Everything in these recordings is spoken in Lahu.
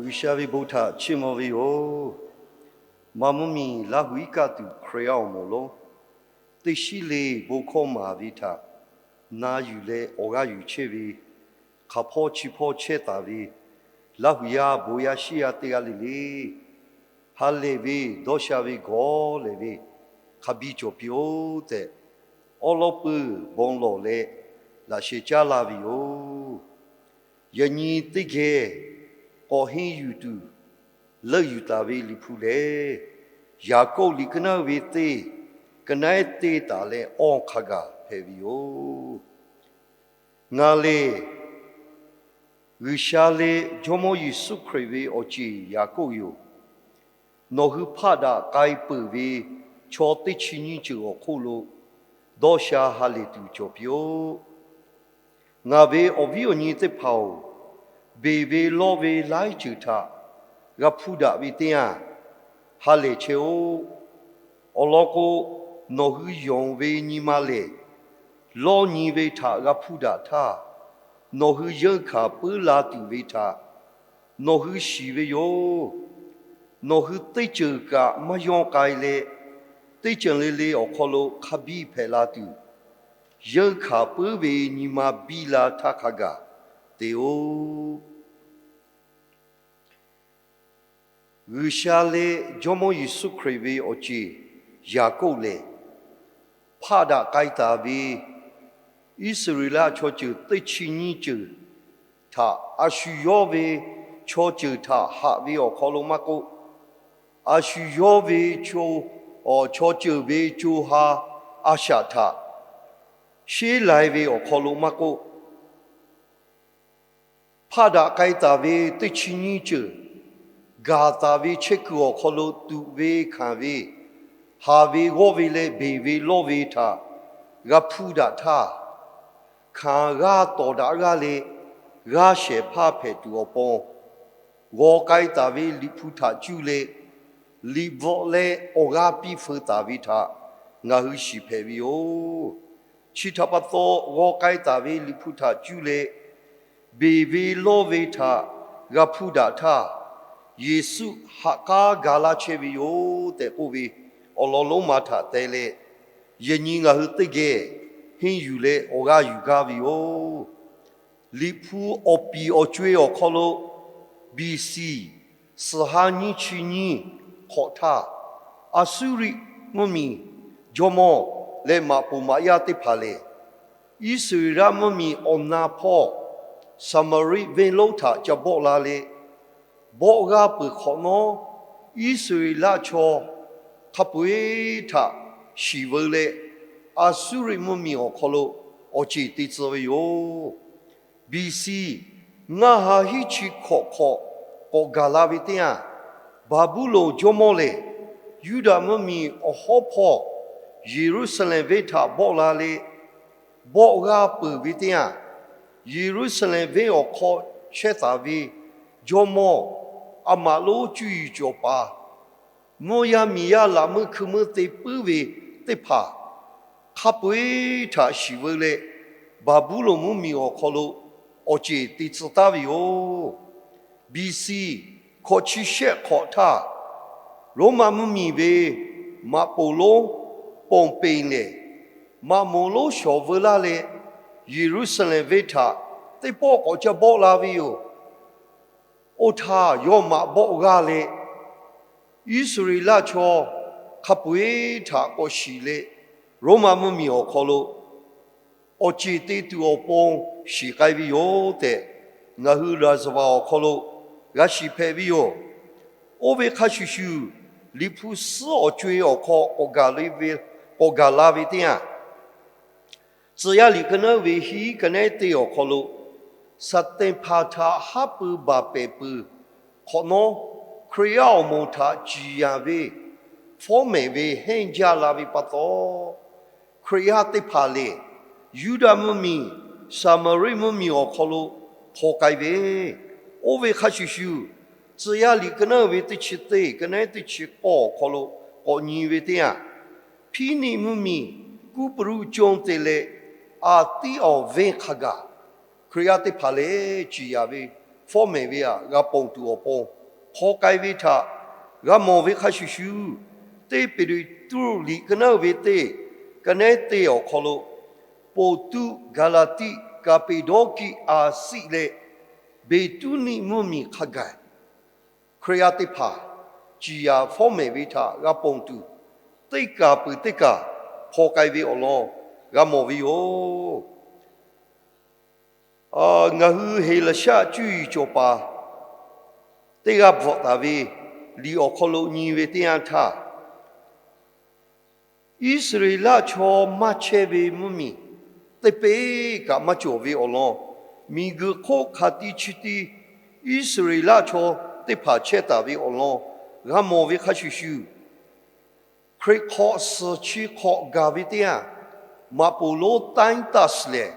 G'uiˬsha ve bon htaꞈ chiˇ mvuh ve yoˬ. Maˇ mvuhˇmiˬ Laˇhuˍ iˉ kaˆ tuˬ Hkriꞈyaˇ awˬ moˍ lonˉ, teˇ shiˉ le bon hkawˇ maˍ ve htaꞈ na yuˬ leh awˬ g'aˇ yuˬ chehˇ ve, hk'aˬ hpawˇ chi hpawˇ chehˇ taˍ ve Laˇhuˍ yaˇ bon yaˇ shiˉ yaˇ teˇ g'aˇ le le, ha lehˬ ve dawˇ sha ve gawˬ lehˬ ve hk'a biˇ cawˬ piˇ-oˆ tehꞈ, awˉ lawˉ peuˇ bon lawˬ leh laꞈ sheh caˉ laˇ ve yoˬ. Yaꞈ nyi teˇ geh k'awꞈ henˇ yuˬ tuˬ leuˆ yuˬ taˍ ve Liꞈ hpu lehˬ, Yaˍkoˆ liꞈ ka naˉ ve teˇ, ka naˉ te taˍ leh awˬ hk'a gaˬ hpehꞈ ve yoˬ. Ngaˬ lehˬ G'uiˬsha leh Jawˇmawˇ Yeˍsuˆ Hkriꞈ ve awˬ ceˬ Yaˍkoˆ yoˬ. Nawˬ hui hpaˆ daꞈ k'ai peuˬ ve chaw teˇ chi nyiˇ ceuˬ awˬ hk'oˆ lo dawˇ sha ha lehˬ tuˬ cawˬ piˇ-oˆ. Ngaˬ ve awˬ viˉ awˬ nyi teˇ hpaˍ-oˬ, beˬ ve lawˇ ve laiˉ ceuˬ htaꞈ g'a hpuˇ daꞈ ve teˇ yanˇ, ha lehˬ chehˇ-oˆ. Awˬ lawn k'o, nawˬ hui yonˍ ve nyi ma lehˬ, lawˇ nyi ve htaꞈ g'a hpuˇ daꞈ htaˇ, nawˬ hui yeunˇ hkanˍ puiˉ la tuˬ ve htaꞈ nawˬ hui shiˍ ve yoˬ. Nawˬ hui teˇ ceuˬ kaꞈ maˇ yawˇ k'ai leh, teˇ ceuˬ le le awˬ hk'aw lo hk'a biˇ hpehꞈ la tuˬ, yeunˇ hkanˍ puiˉ ve nyi ma biˇ la htaˇ hk'a gaˬ te-oˆ. G'uiˬsha leh Jawˇmawˇ Yeˍsuˆ Hkriꞈ ve awˬ ceˬ Yaˍkoˆ lehˬ, hpaˆ daꞈ k'ai taˍ ve Iˉsaˍreˍlaˆ chaw ceuˬ teˇ chi nyiˇ ceuˬ htaꞈ a shu yawˇ ve chaw ceuˬ htaꞈ haꞈ ve awˬ hk'aw lo maˇ k'oˆ, a shu yawˇ ve chaw ceuˬ ve co ha a shaꞈ htaꞈ sheˉ lai ve awˬ hk'aw lo maˇ k'oˆ, hpaˆ daꞈ k'ai taˍ ve teˇ chi nyiˇ ceuˬ gaˬ taˍ ve chehˇ kuiˬ awˬ hk'aw lo tuꞈ ve hkanˍ ve, haˍ ve g'awˇ ve leh beˬ ve lawˇ ve htaꞈ g'a hpuˇ daꞈ htaˇ, hkanˍ g'aˇ tawˍ daꞈ g'aˇ leh g'aˇ shehˍ hpaˇ hpehꞈ tuˬ awˬ pon, g'aw k'ai taˍ ve Liꞈ hpu htaꞈ cuˇ leh liꞈ bvuhꞈ leh awˬ g'aˇ piˇ feu taˍ ve htaꞈ ngaˬ hui shiˍ hpehꞈ ve yoˬ. Chi htaꞈ pa taw, g'aw k'ai taˍ ve Liꞈ hpu htaꞈ cuˇ leh beˬ ve lawˇ ve htaꞈ g'a hpuˇ daꞈ htaˇ, Yeˍsuˆ ha k'aˉ ga laˇ chehˇ ve yoˬ tehꞈ k'oˆ ve awˬ lawn lonˉ ma htaꞈ te leh, yaꞈ nyi ngaˬ hui teˇ geh henˇ yuˬ leh awˬ g'aˇ yuˬ gaˇ ve yoˬ. Liꞈ hpu awˬ piˍ awˬ co-e awˬ hk'aw lo, B C suhˍ ha nyiˇ chi nyiˇ hk'awꞈ htaˇ, Aˍsuˇriˆ mvuhˇmiˬ jawˇmawˇ leh maꞈ poˍ maꞈ yaˇ teˇ hpaˍ lehˬ, Iˉsaˍreˍlaˆ mvuhˇmiˬ awˬ na hpawˇ Saˍmaˍriˆ venˇ lonˉ htaꞈ ca bawˆ la leh, bawˆ g'aˇ peuˬ hk'awꞈ nawˉ, Iˉsaˍreˍlaˆ chaw hk'a peu-eˬ htaꞈ shiˍ veu leh, Aˍsuˇriˆ mvuhˇmiˬ awˬ hk'aw lo awˬ ceˬ te tcuh ve yoˬ. B C ngaˇ ha hiˉ chi hkawꞈ hk'awꞈ k'awꞈ gaˬ la ve teˇ yanˇ, Baˍbuˍlonˍ jawˇmawˇ lehˬ, Yuˇdaꞈ mvuhˇmiˬ awˬ hawˉ hpawˇ Yeˍruˆsaˍlehnˍ venˇ htaꞈ bawˆ la leh, bawˆ g'aˇ peuˬ ve teˇ yanˇ, Yeˍruˆsaˍlehnˍ venˇ awˬ hk'aw chehˇ taˍ ve jawˇmawˇ, a maꞈ lonˉ cuˇ yiˍ cawˬ paˍ, mvuhˇ yaˇ miˬ yaˇ laꞈ meuˇ hkui meuˇ te puiˉ ve teˇ hpaˍ hk'a peu-eˬ htaꞈ shiˍ veu leh, Baˍbuˍlonˍ mvuhˇmiˬ awˬ hk'aw lo awˬ ceˬ te tcuh taˉ ve yoˬ. B C hkawꞈ chi shehˆ hk'awꞈ htaˇ, Roˉmaꞈ mvuhˇmiˬ ve maꞈ poˍ lonˉ Ponˍpeˍ lehˬ, maꞈ moˍ lonˉ shawˍ veu laˇ leh, Yeˍruˆsaˍlehnˍ venˇ htaꞈ teˇ pawˆ k'awꞈ ca bawˆ la ve yoˬ. Oˇ htaˇ, yawˇ maꞈ bawˆ g'aˇ leh, Iˉsaˍreˍlaˆ chaw hk'a peu-eˬ htaꞈ k'awꞈ shiˍ leh, Roˉmaꞈ mvuhˇmiˬ awˬ hk'aw lo awˬ ceˬ te tuˬ awˬ pon shiˍ k'ai ve yoˬ tehꞈ, ngaˬ hui Laˍzaˍvaˍ awˬ hk'aw lo g'a shiˍ hpehꞈ ve yoˬ. Oˇ ve hk'a shuˍ shuˍ, Liꞈ hpu suhˉ awˬ co-e awˬ hk'aw k'awꞈ gaˬ la ve teˇ yanˇ, Tcuh yaˇ liꞈ ka naˉ ve hiˉ ka naˉ te awˬ hk'aw lo, Saˍtenˍ hpaˍ htaꞈ haˉ pui baˬ pehˍ peuˬ hk'awꞈ nawˉ, Hkriꞈ yaˇ awˬ moˍ htaꞈ ciˍ yanˍ ve fawˉ mehˍ ve hehnˇ jaˇ la ve pa taw, Hkriꞈ yaˇ teˇ hpaˍ lehˬ, Yuˇdaꞈ mvuhˇmiˬ, Saˍmaˍriˆ mvuhˇmiˬ awˬ hk'aw lo hpaw k'ai ve, oˇ ve hk'a shuˍ shuˍ, Tcuh yaˇ liꞈ ka naˉ ve teˇ chi teˇ, ka naˉ teˇ chi k'awˇ awˬ hk'aw lo k'awꞈ nyi ve teˇ yanˇ, Hpiˇniˆ mvuhˇmiˬ Kuˇpaˍruˆ conˇ te leh, Aˍtiˆ awˬ venˇ hk'a gaˬ Hkriꞈ yaˇ teˇ hpaˍ lehˬ ciˍ yanˍ ve fawˉ mehˍ ve htaꞈ g'a ponˬ tuˬ awˬ pon, hpaw k'ai ve htaꞈ g'a mawˬ ve hk'a shuˍ shuˍ, teˇ Peˍtruˆ liꞈ ka naˉ ve teˇ, ka nehˉ teˇ awˬ hk'aw lo, Ponˍtuˆ, Gaˍlaˍtiˆ, Kaˍpeˍdawˇkiˆ, Aˍsiˆ leh Beˍtuˇniˆ mvuhˇmiˬ hk'a gaˬ, Hkriꞈ yaˇ teˇ hpaˍ ciˍ yanˍ fawˉ mehˍ ve htaꞈ g'a ponˬ tuˬ, teˇ kaˬ peuˬ teˇ kaˬ hpaw k'ai ve awˬ lawn g'a mawˬ ve yoˬ. Ngaˬ hui Heˍlaˍsaˆ cuˇ yiˍ cawˬ paˍ teˇ g'aˇ bvuhꞈ taˍ ve liꞈ awˬ hk'aw lo nyi ve teˇ yanˇ htaˇ, Iˉsaˍreˍlaˆ chaw maˇ chehˇ ve mvuhˇmiˬ teˇ peˆ kaꞈ maˇ cawˬ ve awˬ lawn, miˬguiˬ hk'oˆ hk'aˬ ti chi ti Iˉsaˍreˍlaˆ chaw teˇ hpaˍ chehˇ taˍ ve awˬ lawn g'a mawˬ ve hk'a shuˍ shuˍ, Hkriꞈ hk'awꞈ suhˍ chi hk'awꞈ gaˬ ve teˇ yanˇ, maꞈ poˍ lonˉ Titus lehˬ,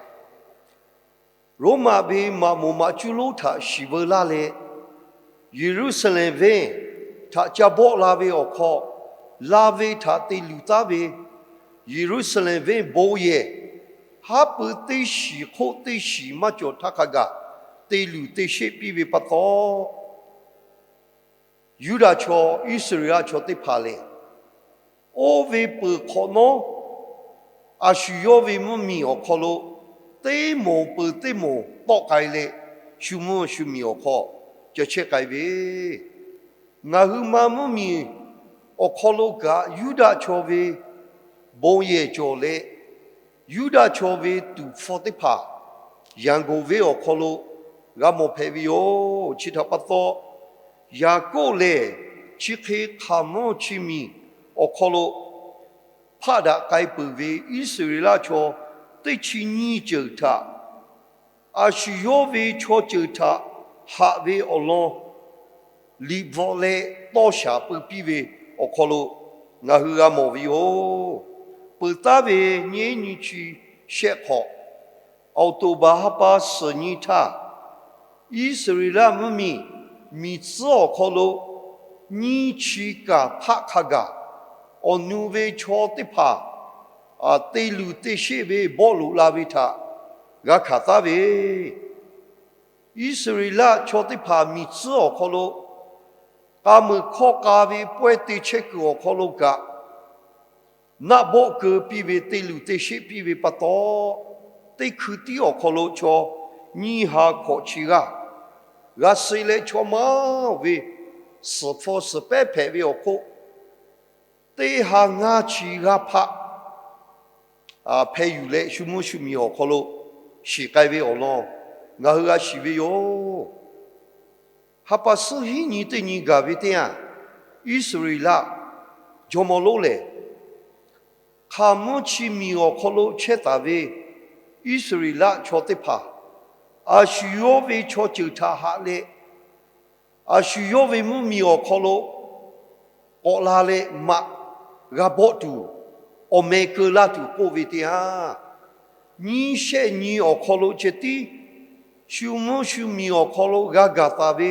Roˉmaꞈ ve maꞈ moˍ maꞈ cuˉ lonˉ htaꞈ shiˍ veu laˇ leh, Yeˍruˆsaˍlehnˍ venˇ htaꞈ ca bawˆ la ve awˬ hk'aw, la ve htaꞈ te luˬ taˉ ve Yeˍruˆsaˍlehnˍ venˇ bon yehˬ haˉ pui teˇ shiˍ hk'oˆ teˇ shiˍ maˇ cawˬ htaˇ hk'a gaˬ te luˬ te sheˆ piˇ ve pa taw, Yuˇdaꞈ chaw, Iˉsaˍreˍlaˆ chaw teˇ hpaˍ lehˬ, oˇ ve peuˬ hk'awꞈ nawˉ, a shu yawˇ ve mvuhˇmiˬ awˬ hk'aw lo teˇ moˍ peuˬ teˇ moˍ tawˆ k'ai leh, shu mvuhˇ shu miˬ awˬ hk'aw ca chehˇ k'ai ve, ngaˬ hui ma mvuhˇmiˬ awˬ hk'aw lo kaꞈ Yuˇdaꞈ chaw ve bon yehˬ cawˬ leh, Yuˇdaꞈ chaw ve tuˍ hpfuh teˇ hpaˍ yanˍ goˍ ve awˬ hk'aw lo g'a mawˬ hpehꞈ ve yoˬ. Chi htaꞈ pa taw, Yaˍkoˆ lehˬ chi hk'e hk'aˬ mvuhˇ chi miˬ awˬ hk'aw lo hpaˆ daꞈ k'ai peuˬ ve Iˉsaˍreˍlaˆ chaw teˇ chi nyiˇ ceuˬ htaꞈ, a shu yawˇ ve chaw ceuˬ htaꞈ haꞈ ve awˬ lawn liꞈ bvuhꞈ leh tawˇ shaˍ peu piˇ ve awˬ hk'aw lo ngaˬ hui g'a mawˬ ve yoˬ. Peuˬ taˉ ve nyiˇ nyi chi shehˆ hk'awꞈ, October ha pa suhˍ nyi htaˇ, Iˉsaˍreˍlaˆ mvuhˇmiˬ miˬ tcuhˉ awˬ hk'aw lo nyiˇ chi kaˬ hpaˆ hk'a gaˬ, awˬ nu ve chaw teˇ hpaˍ te luˬ te sheˆ ve bawˆ loꞈ la ve htaꞈ g'a hkanˍ taˉ ve, Iˉsaˍreˍlaˆ chaw teˇ hpaˍ miˬ tcuhˉ awˬ hk'aw lo k'a muiˬ hkawˇ k'a ve pawehˇ te chehˇ kuiˬ awˬ hk'aw lo kaꞈ, naˆ bawˆ keu piˇ ve te luˬ te sheˆ piˇ ve pa taw, teˇ hkui tiˉ awˬ hk'aw lo chaw nyiˇ ha hkawꞈ chi g'aˇ g'a suh leh, chaw maˇ ve suhˍ hpfuh suhˍ pehˉ hpehꞈ ve awˬ hk'oˆ, teˇ ha ngaˇ chi g'aˇ hpaˆ hpeh yuˬ leh, shu mvuhˇ shu miˬ awˬ hk'aw lo shiˍ k'ai ve awˬ lawn ngaˬ hui g'a shiˍ ve yoˬ. Ha pa suhˉ hiˉ nyi teˇ nyi gaˬ ve teˇ yanˇ, Iˉsaˍreˍlaˆ jawˇmawˇ lonˉ lehˬ, hk'aˬ mvuhˇ chi miˬ awˬ hk'aw lo chehˇ taˍ ve Iˉsaˍreˍlaˆ chaw teˇ hpaˍ a shu yawˇ ve chaw ceuˬ htaꞈ haꞈ leh, a shu yawˇ ve mvuhˇmiˬ awˬ hk'aw lo k'awꞈ la leh maꞈ g'a bawˆ tuˬ, awˬ meh keu laˇ tuˬ k'oˆ ve teˇ yanˇ, nyiˇ shehˆ nyi awˬ hk'aw lo ceh tiˉ shu mvuhˇ shu miˬ awˬ hk'aw lo g'a gaˬ taˍ ve,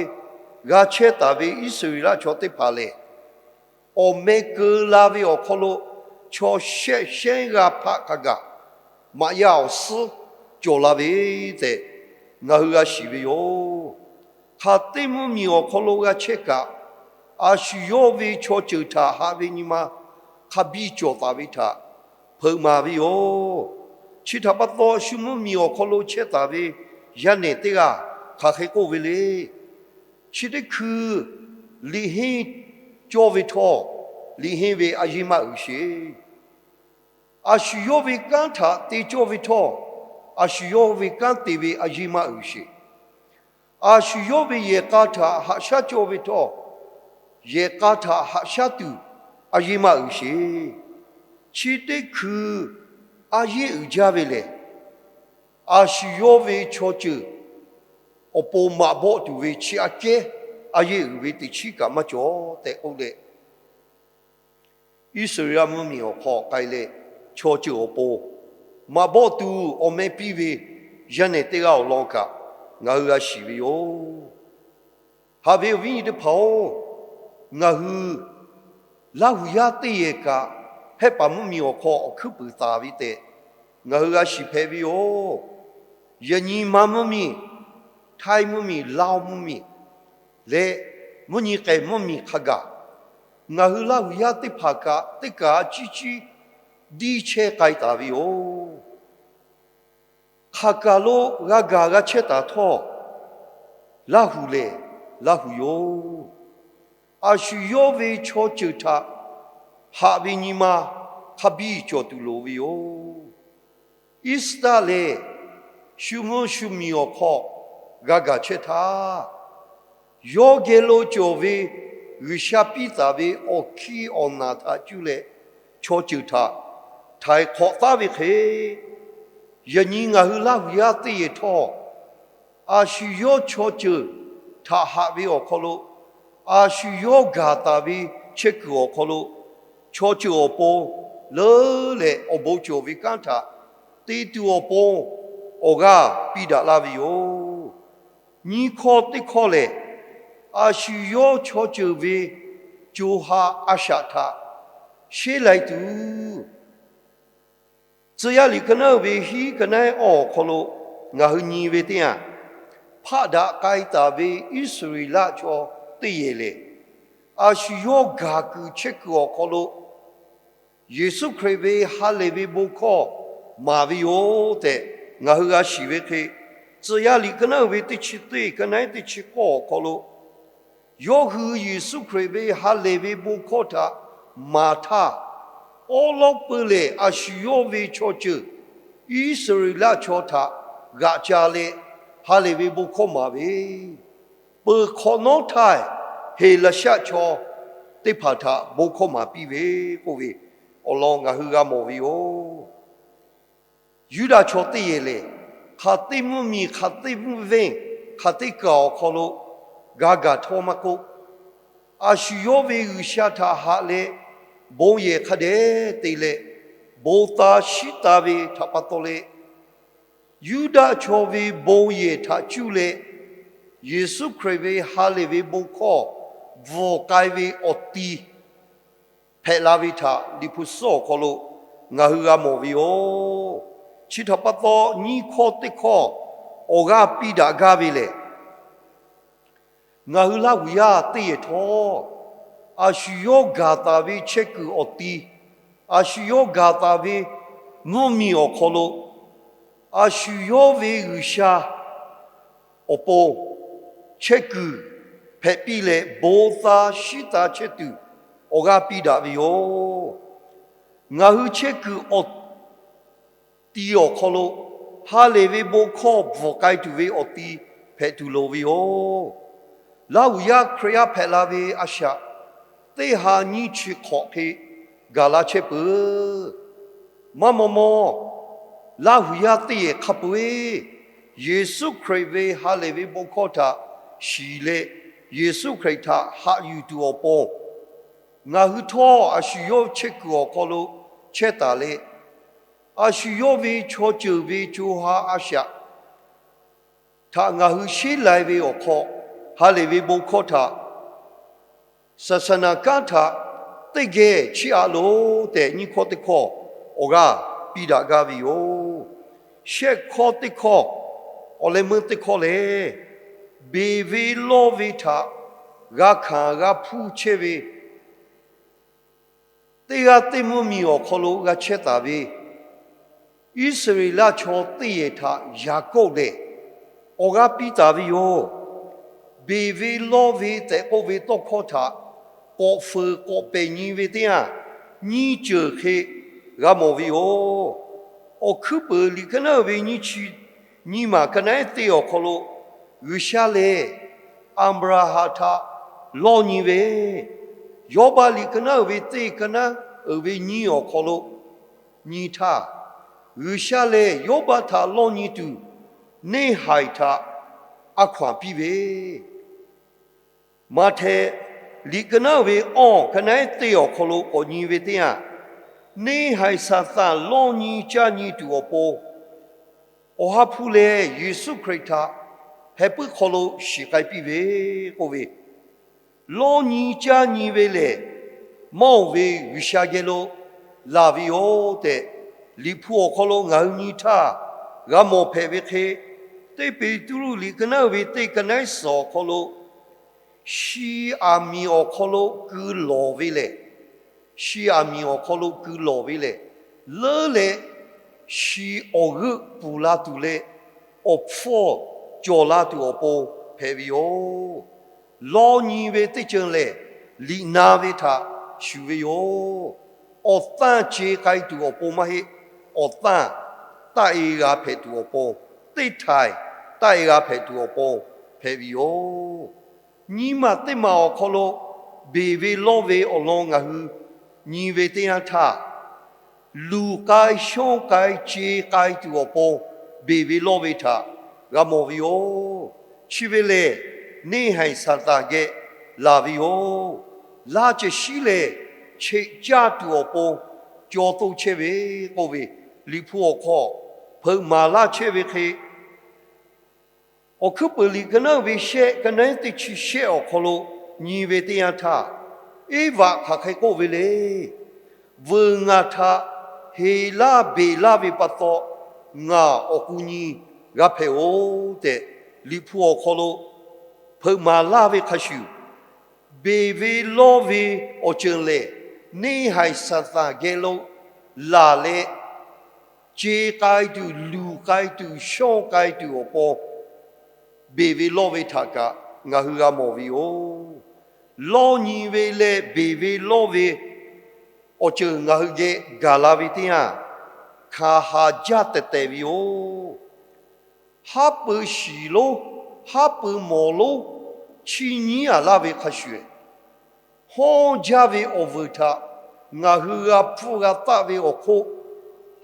g'a chehˇ taˍ ve Iˉsaˍreˍlaˆ chaw teˇ hpaˍ lehˬ, awˬ meh keu la ve awˬ hk'aw lo chaw shehˆ shehˉ g'aˇ hpaˆ hk'a gaˬ maꞈ yaˇ awˬ suhˉ cawˬ la ve tehꞈ ngaˬ hui g'a shiˍ ve yoˬ. Hk'aˬ teˇ mvuhˇ miˬ awˬ hk'aw lo g'a chehˇ kaꞈ, a shu yawˇ ve chaw ceuˬ htaꞈ haꞈ ve nyi ma hk'a biˇ cawˬ taˍ ve htaꞈ hpeuꞈ maˍ ve yoˬ. Chi htaꞈ pa taw, shu mvuhˇ miˬ awˬ hk'aw lo chehˇ taˍ ve yaˇ nehˬ teˇ g'aˇ hk'aˬ hk'e k'oˆ ve le. Chi teˇ hkui liꞈ henˇ cawˇ ve htawˇ, liꞈ henˇ ve a yeˇ maˇ uiˍ sheˍ. A shu yawˇ ve kanˉ htaꞈ te cawˇ ve htawˇ, a shu yawˇ ve kanˉ te ve a yeˇ maˇ uiˍ sheˍ. A shu yawˇ ve yehˬ k'a htaꞈ haꞈ shaˉ cawˇ ve htawˇ, yehˬ k'a htaꞈ haꞈ shaˉ tuˬ a yeˇ maˇ uiˍ sheˍ. Chi teˇ hkui a yeˇ uiˍ jaˇ ve lehˬ, a shu yawˇ ve chaw ceuˬ awˬ pon maꞈ bawˆ tuˬ ve chi aꞈ kehˉ a yeˇ uiˍ ve teꞈ chiˉ kaꞈ maˇ cawˬ tehꞈ k'oˆ leh, Iˉsaˍreˍlaˆ mvuhˇmiˬ awˬ hk'aw k'ai leh, chaw ceuˬ awˬ pon maꞈ bawˆ tuˬ awˬ meh piˇ ve yaˇ nehˬ teˇ g'aˇ awˬ lawn kaꞈ ngaˬ hui g'a shiˍ ve yoˬ. Haꞈ ve awˬ viˉ nyi teˇ hpaˍ-oˬ, ngaˬ hui Laˇ huˍ yaˇ teˇ yehˬ kaꞈ, Hehˉ paˍ mvuhˇmiˬ awˬ hk'aw awˬ hkuiˉ puiˍ taˍ ve tehꞈ ngaˬ hui g'a shiˍ hpehꞈ ve yoˬ. Yaꞈ nyi Manˇ mvuhˇmiˬ, Htaiˇ mvuhˇmiˬ, Laoˇ mvuhˇmiˬ leh Mvuhˇ nyi k'ai mvuhˇ miˬ hk'a gaˬ, ngaˬ hui Laˇ huˍ yaˇ teˇ hpaˍ kaꞈ teˇ kaˬ ciˉ ciˉ diˇ chehˇ k'ai taˍ ve yoˬ. Hk'aˬ kaˬ lo g'a gaˬ g'a chehˇ taˍ htawˇ, Laˇ huˍ lehˬ Laˇ huˍ yoˬ. A shu yawˇ ve chaw ceuˬ htaꞈ haꞈ ve nyi ma hk'a biˇ cawˬ tuˬ loˍ ve yoˬ. Iˉsaˍreˍlaˆ lehˬ, shu mvuhˇ shu miˬ awˬ hk'aw g'a gaˬ chehˇ htaˇ, yawˇ geh lo cawˬ ve G'uiˬsha piˇ taˍ ve awˬ hkiˇ awˬ naˬ htaꞈ cuˇ leh chaw ceuˬ htaꞈ htaiˍ hk'awꞈ taˉ ve hk'e, yaꞈ nyi ngaˬ hui Laˇ huˍ yaˇ teˇ yehˬ htawˇ, a shu yawˇ chaw ceuˬ htaꞈ haꞈ ve awˬ hk'aw lo, a shu yawˇ gaˬ taˍ ve chehˇ kuiˬ awˬ hk'aw lo, chaw ceuˬ awˬ pon leuˉ leh awˬ bon cawˬ ve kanˉ htaꞈ te tuˬ awˬ pon awˬ g'aˇ piˇ daꞈ laˇ ve yoˬ. Nyiˇ hkawˇ teˇ hkawˇ lehˬ, a shu yawˇ chaw ceuˬ ve co ha a shaꞈ htaꞈ sheˉ lai tuˬ, Tcuh yaˇ liꞈ ka naˉ uiˍ ve hiˉ ka naˉ awˬ hk'aw lo ngaˬ hui nyi ve teˇ yanˇ, hpaˆ daꞈ k'ai taˍ ve Iˉsaˍreˍlaˆ chaw teˇ yehˬ lehˬ, a shu yawˇ gaˬ kuiˬ chehˇ kuiˬ awˬ hk'aw lo Yeˍsuˆ Hkriꞈ ve ha lehˬ ve bon hkawˇ maˍ ve yoˬ tehꞈ ngaˬ hui g'a shiˍ ve hk'e, Tcuh yaˇ liꞈ ka naˉ uiˍ ve teˇ chi teˇ ka naˉ teˇ chi k'awˇ awˬ hk'aw lo, yawˇ hui Yeˍsuˆ Hkriꞈ ve ha lehˬ ve bon hkawˇ htaꞈ maˍ htaˇ, awˉ lawˉ peu lehˬ a shu yawˇ ve chaw ceuˬ Iˉsaˍreˍlaˆ chaw htaꞈ g'aꞈ ca leh ha lehˬ ve bon hkawˇ maˍ ve, peuˬ hk'awꞈ nawˉ htaˇ Heˍlaˍsaˆ chaw teˇ hpaˍ htaꞈ bon hkawˇ maˍ piˇ ve k'oˆ ve awˬ lawn ngaˬ hui g'a mawˬ ve yoˬ. Yuˇdaꞈ chaw teˇ yehˬ lehˬ, hk'aˬ teˇ mvuhˇ miˬ, hk'aˬ teˇ mvuhˇ venˇ, hk'aˬ teˇ kaˬ awˬ hk'aw lo g'a gaˬ htawˇ maˇ k'oˆ, a shu yawˇ ve G'uiˬsha htaꞈ haꞈ leh bon yehˬ hk'a dehꞈ te leh, bon ta shiˉ ta ve htaꞈ pa taw leh, Yuˇdaꞈ chaw ve bon yehˬ htaꞈ cuˇ leh Yeˍsuˆ Hkriꞈ ve ha lehˬ ve bon hkawˇ bvuhˬ k'ai ve awˬ ti hpehꞈ la ve htaꞈ Liꞈ hpu suhˉ awˬ hk'aw lo ngaˬ hui g'a mawˬ ve yoˬ. Chi htaꞈ pa taw, nyiˇ hkawˇ teˇ hkawˇ awˬ g'aˇ piˇ daꞈ gaˇ ve lehˬ, ngaˬ hui Laˇ huˍ yaˇ teˇ yehˬ htawˇ, a shu yawˇ gaˬ taˍ ve chehˇ kuiˬ awˬ ti, a shu yawˇ gaˬ taˍ ve mvuhˇ miˬ awˬ hk'aw lo, a shu yawˇ ve G'uiˬsha awˬ pon chehˇ kuiˬ hpehꞈ piˇ leh, bon ta shiˉ ta chehˇ tuˬ awˬ g'aˇ piˇ daꞈ ve yoˬ. Ngaˬ hui chehˇ kuiˬ awˬ ti awˬ hk'aw lo ha lehˬ ve bon hkawˇ bvuhˬ k'ai tuˬ ve awˬ ti hpehꞈ tuˬ loˍ ve yoˬ. Laˇ huˍ yaˇ Hkriꞈ yaˇ hpehꞈ la ve a shaꞈ teˇ ha nyiˇ chi hk'awꞈ hk'e gaˬ la chehˇ peuˬ. Maˇ maw maw, Laˇ huˍ yaˇ teˇ yehˬ hk'a peu-e Yeˍsuˆ Hkriꞈ ve ha lehˬ ve bon hkawˇ htaꞈ shiˍ leh, Yeˍsuˆ Hkriꞈ htaꞈ haꞈ yuˬ tuˬ awˬ pon, ngaˬ hui htawˇ a shu yawˇ chehˇ kuiˬ awˬ hk'aw lo chehˇ taˍ leh, a shu yawˇ ve chaw ceuˬ ve co ha a shaꞈ htaꞈ ngaˬ hui sheˉ lai ve awˬ hk'aw, ha lehˬ ve bon hkawˇ htaꞈ saˍsaˍnaˍ kanˉ htaꞈ teˇ geh chiˇ aꞈ loˬ tehꞈ, nyiˇ hkawˇ teˇ hkawˇ awˬ g'aˇ piˇ daꞈ gaˇ ve yoˬ. Shehˆ hkawˇ teˇ hkawˇ, awˬ leh meuˇ teˇ hkawˇ lehˬ, beˬ ve lawˇ ve htaꞈ g'a hkanˍ g'a hpuˇ chehˇ ve teˇ g'aˇ teˇ mvuhˇ miˬ awˬ hk'aw lo g'a chehˇ taˍ ve Iˉsaˍreˍlaˆ chaw teˇ yehˬ htaꞈ Yaˍkoˆ lehˬ awˬ g'aˇ piˇ taˍ ve yoˬ. Beˬ ve lawˇ ve tehꞈ k'oˆ ve tawˇ hkawˇ htaꞈ k'awꞈ fuiˍ k'awꞈ pehˬ nyi ve teˇ yanˇ, nyiˇ ceuˬ hk'e g'a mawˬ ve yoˬ. Awˬ hkuiˉ peuˍ liꞈ ka naˉ ve nyiˇ chi nyiˇ maˬ ka naˉ teˇ awˬ hk'aw lo, G'uiˬsha lehˬ Aˍbraˍhanˍ htaꞈ lawˇ nyi ve, Yawˇbaˆ liꞈ ka naˉ uiˍ ve teˇ ka naˉ uiˍ ve nyiˇ awˬ hk'aw lo nyi htaˇ, G'uiˬsha lehˬ Yawˇbaˆ htaꞈ lawˇ nyi tuˬ, neˇhaiˬ htaꞈ a hkaw-anˬ piˇ ve, Maꞈhtehˍ liꞈ ka naˉ uiˍ ve awˬ ka naˉ teˇ awˬ hk'aw lo k'awꞈ nyi ve teˇ yanˇ, neˇhaiˬ Saˍtanˍ lawˇ nyi caˇ nyi tuˬ awˬ pon, Awˬ ha hpu lehˬ Yeˍsuˆ Hkriꞈ htaꞈ heh puiˉ hk'aw lo shiˍ k'ai piˇ ve k'oˆ ve, lawˇ nyi caˇ nyi ve lehˬ, mawˇ oˬ ve G'uiˬsha geh lo laˬ ve yoˬ tehꞈ, Liꞈ hpu awˬ hk'aw lo ngaˬ hui nyi htaˇ g'a mawˬ hpehꞈ ve hk'e, teˇ Peˍtruˆ liꞈ ka naˉ uiˍ ve teˇ ka naˉ suhˍ awˬ hk'aw lo, Shi aˬ miˍ awˬ hk'aw lo keu lawˬ ve lehˬ, shi aˬ miˍ awˬ hk'aw lo keu lawˬ ve lehˬ, leuˉ leh shi awˬ g'euˆ puˬ la tuˬ leh, awˬ hpfuhˇ cawˬ la tuˬ awˬ pon hpehꞈ ve yoˬ. Lawˇ nyi ve teˇ ceuˬ lehˬ, liꞈ na ve htaꞈ shuˍ ve yoˬ. Awˬ tanˇ ce k'ai tuˬ awˬ pon maˇ heˆ. Awˬ tanˇ taˆ-e g'a hpehꞈ tuˬ awˬ pon, teˇ htaiˍ taˆ-e g'a hpehꞈ tuˬ awˬ pon hpehꞈ ve yoˬ. Nyiˇ maˬ teˇ maˬ awˬ hk'aw lo beˬ ve lawˇ ve awˬ lawn ngaˬ hui nyi ve teˇ yanˇ htaˇ, luˬ k'ai shawˇ k'ai ce k'ai tuˬ awˬ pon beˬ ve lawˇ ve htaꞈ g'a mawˬ ve yoˬ. Chi ve lehˬ, neˇ haiˬ Saˍtanˍ geh laˬ ve yoˬ. Laˇ ceh shiˉ lehˬ, cheꞈ caˇ tuˬ awˬ pon cawˬ toˇ chehˇ ve k'oˆ ve, Liꞈ hpu awˬ hk'aw hpeuꞈ maˍ laˇ chehˇ ve hk'e, Awˬ hkuiˉ peuˬ liꞈ ka naˉ ve shehˆ, ka naˉ teˇ chi shehˆ awˬ hk'aw lo nyi ve teˇ yanˇ htaˇ, Eˇvaꞈ hk'aˬ hk'e k'oˆ ve le. Veuˬ ngaˬ htaꞈ heˍ laˇ beˬ laˇ ve pa taw, ngaˬ awˬ k'u nyi g'a hpehꞈ-oˬ tehꞈ, Liꞈ hpu awˬ hk'aw lo hpeuꞈ maˍ laˇ ve hk'a shuˍ, beˬ ve lawˇ ve awˬ ceuˬ lehˬ, neˇ haiˬ Saˍtanˍ geh lo laˬ leh, ce k'ai tuˬ, luˬ k'ai tuˬ, shawˇ k'ai tuˬ awˬ pon beˬ ve lawˇ ve htaꞈ kaꞈ ngaˬ hui g'a mawˬ ve yoˬ. Lawˇ nyi ve leh beˬ ve lawˇ ve awˬ ceuˬ ngaˬ hui geh gaˬ la ve teˇ yanˇ, hkanˍ haˍ jaˇ tehˬ tehˬ ve yoˬ. Haˉ pui shiˍ lonˉ, haˉ pui mawˬ lonˉ, chi nyiˉ aˬ laˇ ve hk'a shuˍ, hawˇ jaˇ ve awˬ vuiˬ htaꞈ ngaˬ hui g'a hpfuhˇ g'a taˆ ve awˬ hk'oˆ,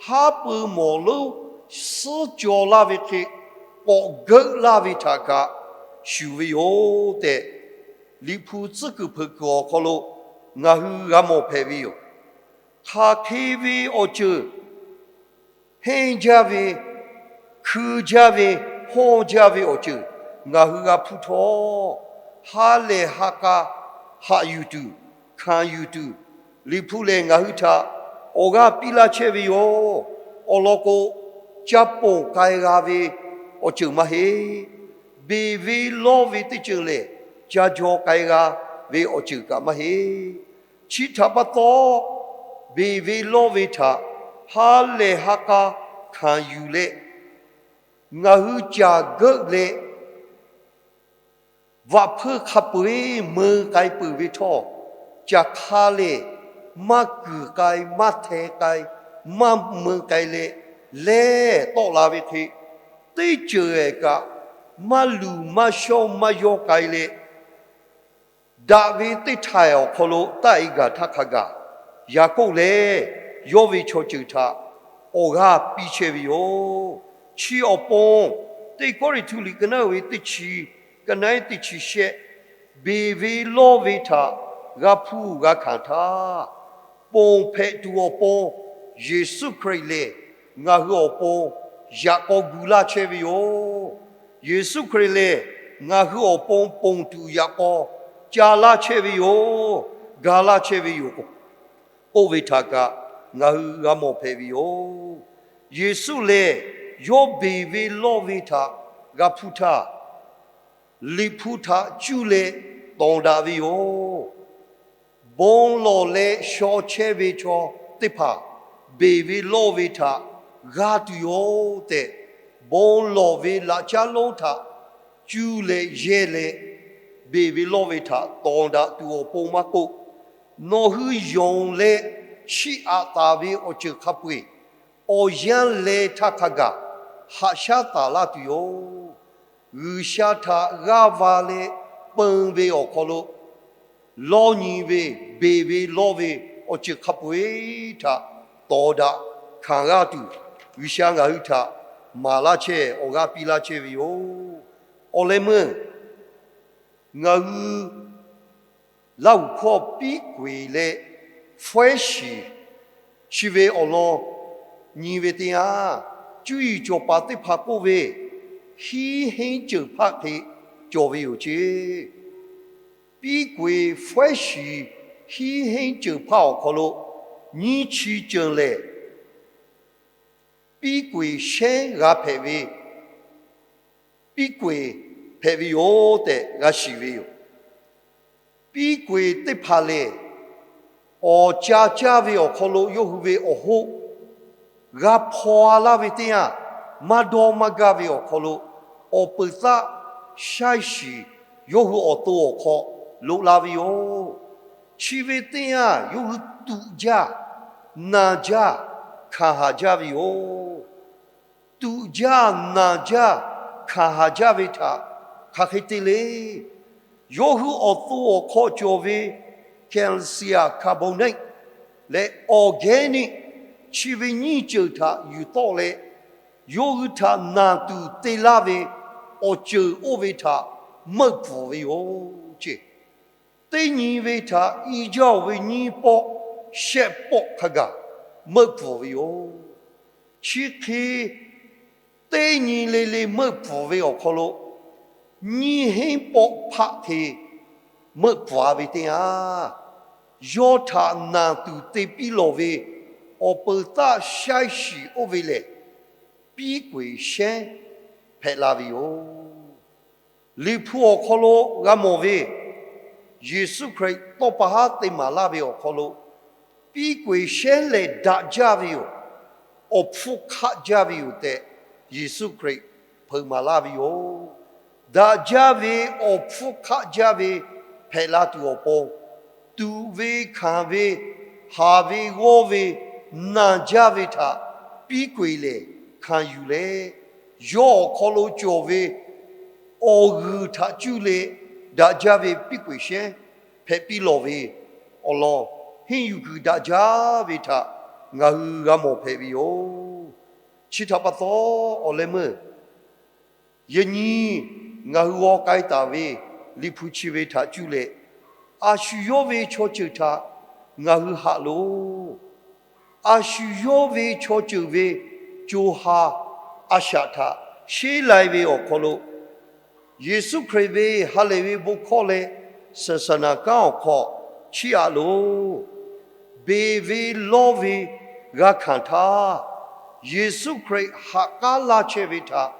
haˉ pui mawˬ lonˉ suhˉ caw laˇ ve hk'e k'awꞈ geuˆ laˇ ve htaꞈ kaꞈ shuˍ ve yoˬ tehꞈ, Liꞈ hpu tcuhˉ kuiˬ hpeuꞈ kuiˬ awˬ hk'aw lo ngaˬ hui g'a mawˬ hpehꞈ ve yoˬ. Hk'aˬ hk'e ve awˬ ceuˬ henˇ jaˇ ve, hkui jaˇ ve, hawˇ jaˇ ve awˬ ceuˬ ngaˬ hui g'a hpuˇ htawˇ, ha lehˬ ha k'a haꞈ yuˬ tuˬ, hkanˍ yuˬ tuˬ, Liꞈ hpu lehˬ ngaˬ hui htaꞈ awˬ g'aˇ piˇ laˇ chehˇ ve yoˬ. Awˬ lawn k'o, ca ponˬ k'ai g'a ve awˬ ceuˬ maˇ heˆ. Beˬ ve lawˇ ve teˇ ceuˬ lehˬ, ca jaw k'ai g'a ve awˬ ceuˬ kaꞈ maˇ heˆ. Chi htaꞈ pa taw, beˬ ve lawˇ ve htaꞈ ha lehˬ ha k'a hkanˍ yuˬ leh, ngaˬ hui caˬ geuˆ leh, vaꞈ hpeuˇ hk'a peu-eˬ meu k'ai peuˬ ve htawˇ, caˬ hk'a lehˬ maˇ kuiˬ k'ai, maˇ hteh k'ai, maˇ meu k'ai leh, lehˬ tawˆ la ve hk'e, teˇ ceuˬ ehˍ kaꞈ maˇ luˬ maˇ shawˇ maˇ yawˇ k'ai leh, daꞈ ve teˇ htaiˍ awˬ hk'aw lo taˆ-e gaˬ htaˇ hk'a gaˬ, Yaˍkoˆ lehˬ yawˇ ve chaw ceuˬ htaꞈ awˬ g'aˇ piˇ chehˇ ve yoˬ. Chi awˬ pon, Teˇ Kawˇrenˍhtuˆ liꞈ ka naˉ ve teˇ chi, ka naˉ teˇ chi shehˆ, beˬ ve lawˇ ve htaꞈ g'a hpuˇ g'a hkanˍ htaˇ, ponˬ hpehꞈ tuˬ awˬ pon Yeˍsuˆ Hkriꞈ lehˬ ngaˬ hui awˬ pon yaꞈ k'aw gu laˇ chehˇ ve yoˬ. Yeˍsuˆ Hkriꞈ lehˬ ngaˬ hui awˬ pon ponˬ tuˬ yaꞈ k'aw ca laˇ chehˇ ve yoˬ, ga laˇ chehˇ ve yoˬ k'oˆ ve htaꞈ kaꞈ ngaˬ hui g'a mawˬ hpehꞈ ve yoˬ. Yeˍsuˆ lehˬ yawˇ beˬ ve lawˇ ve htaꞈ g'a hpuˇ htaˇ, Liꞈ hpu htaꞈ cuˇ leh tawˍ daꞈ ve yoˬ. Bon lawˬ leh shaw chehˇ ve chaw teˇ hpaˍ beˬ ve lawˇ ve htaꞈ g'a tuˬ yoˬ tehꞈ, bon lawˬ ve laꞈ caˉ lonˉ htaꞈ cuˇ leh yehˇ leh, beˬ ve lawˇ ve htaꞈ tawˍ daꞈ tuˬ awˬ pon maˇ k'oˆ, nawˬ hui yonˍ leh chiˇ aꞈ taˍ ve awˬ ceuˬ hk'a peu-eˬ awˬ yanˇ leh htaˇ hk'a gaˬ haꞈ shaˉ taˍ laˇ tuˬ yoˬ. G'uiˬsha htaꞈ g'aˇ va leh peun ve awˬ hk'aw lo, lawˇ nyi ve, beˬ ve lawˇ ve awˬ ceuˬ hk'a peu-eˬ htaꞈ tawˍ daꞈ hkanˍ g'aˇ tuˬ, G'uiˬsha ngaˬ hui htaꞈ maˍ laˇ chehˇ, awˬ g'aˇ piˇ laˇ chehˇ ve yoˬ. Awˬ leh meuˇ ngaˬ hui Laˇhuˍ hkawˇ piˉ k'oꞈ-eˬ leh fawehˉ shiˍ chi ve awˬ lawn nyi ve teˇ yanˇ, cuˇ yiˍ cawˬ paˍ teˇ hpaˍ k'oˆ ve, hiˉ henˉ ceuˬ hpaˇ hk'e cawˬ ve yoˬ ceˇ. Piˉ k'oꞈ-eˬ fawehˉ shiˍ hiˉ henˉ ceuˬ hpaˇ awˬ hk'aw lo nyiˇ chi ceuˬ lehˬ, piˉ k'oꞈ-eˬ shehnˉ g'a hpehꞈ ve, piˉ k'oꞈ-eˬ hpehꞈ ve yoˬ tehꞈ g'a shiˍ ve yoˬ. Piˉ k'oeˍ teˇ hpaˍ lehˬ, awˬ ca caˇ ve awˬ hk'aw lo yawˇ hui ve awˬ hoˆ g'a hpaw-a laˇ ve teˇ yanˇ, maˇ dawˇ maˇ gaˇ ve awˬ hk'aw lo, awˬ peuˬ htaˇ shaiˇ shiˍ yawˇ hui awˬ to awˬ hk'aw loꞈ la ve yoˬ. Chi ve teˇ yanˇ yawˇ hui tuꞈ jaˇ, naˬ jaˇ, hkanˍ haˍ jaˇ ve yoˬ. Tuꞈ jaˇ, naˬ jaˇ, hkanˍ haˍ jaˇ ve htaꞈ hk'aˬ hk'e te le. Yawˇ hui awˬ to awˬ hk'aw cawˬ ve calcium carbonate leh organic chi ve nyiˇ ceuˬ htaꞈ yuˬ tawˆ leh, yawˇ hui htaꞈ naˬ tuˬ te laˇ ve awˬ ceuˬ oˇ ve htaꞈ meuˆ pfuhˍ ve yoˬ ceˇ. Teˇ nyi ve htaꞈ i jaˇ-oˬ ve nyiˇ pawˆ shehˆ pawˆ hk'a gaˬ meuˆ pfuhˍ ve yoˬ. Chi hk'e teˇ nyi le le meuˆ pfuhˍ ve awˬ hk'aw lo, nyiˇ hinˉ pawˆ hpaˆ hk'e meuˆ pfuhˍ-a ve teˇ yanˇ, yawˇ htaꞈ naˬ tuˬ te piˇ lawˬ ve awˬ peuˬ htaˇ shaiˇ shiˍ oˇ ve lehˬ, piˉ k'oeˍ shehnˉ hpehꞈ la ve yoˬ. Liꞈ hpu awˬ hk'aw lo g'a mawˬ ve, Yeˍsuˆ Hkriꞈ tawˇ pa haˉ te maˍ laˇ ve awˬ hk'aw lo, piˉ k'oeˍ shehnˉ lehˬ daꞈ jaˇ ve yoˬ, awˬ hpfuhˇ hk'aˆ jaˇ ve yoˬ tehꞈ, Yeˍsuˆ Hkriꞈ hpeuꞈ maˍ laˇ ve yoˬ. Daꞈ jaˇ ve awˬ hpfuhˇ hk'aˆ jaˇ ve hpehꞈ la tuˬ awˬ pon, tuꞈ ve, hkanˍ ve, haˍ ve, g'awˇ ve, naˬ jaˇ ve htaꞈ piˉ k'oeˍ lehˬ hkanˍ yuˬ leh, yawˇ awˬ hk'aw lo cawˬ ve awˬ g'uiˬ htaꞈ cuˇ leh daꞈ jaˇ ve piˉ k'oeˍ shehnˉ hpehꞈ piˇ lawˬ ve awˬ lawn, henˇ yuˬ kuiˬ daꞈ jaˇ ve htaꞈ ngaˬ hui g'a mawˬ hpehꞈ ve yoˬ. Chi htaꞈ pa taw, awˬ leh meuˇ yaꞈ nyi ngaˬ hui g'aw k'ai taˍ ve liꞈ hpu chi ve htaꞈ cuˇ leh, a shu yawˇ ve chaw ceuˬ htaꞈ ngaˬ hui haꞈ loˬ. A shu yawˇ ve chaw ceuˬ ve co ha a shaꞈ htaꞈ sheˉ lai ve awˬ hk'aw lo, Yeˍsuˆ Hkriꞈ ve ha lehˬ ve bon hkawˇ leh saˍsaˍnaˍ kanˉ awˬ hk'aw chiˇ aꞈ loˬ. Beˬ ve lawˇ ve g'a hkanˍ htaˇ, Yeˍsuˆ Hkriꞈ ha k'aˉ laˇ chehˇ ve htaꞈ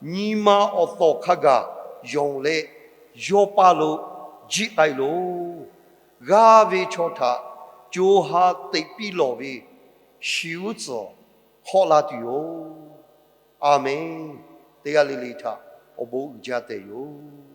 nyi ma awˬ tawˍ hk'a gaˬ yonˍ leh, yawˇ paˇ lo jiˆ k'ai loˬ. G'aˇ ve chaw htaꞈ co ha teꞈ piˇ lawˬ ve shi uˉ tcuhˍ hk'awˆ laˇ tuˬ yoˬ. A menˬ. Teˇ g'aˇ le le htaꞈ awˬ bon uiˍ jaˇ tehꞈ yoˬ.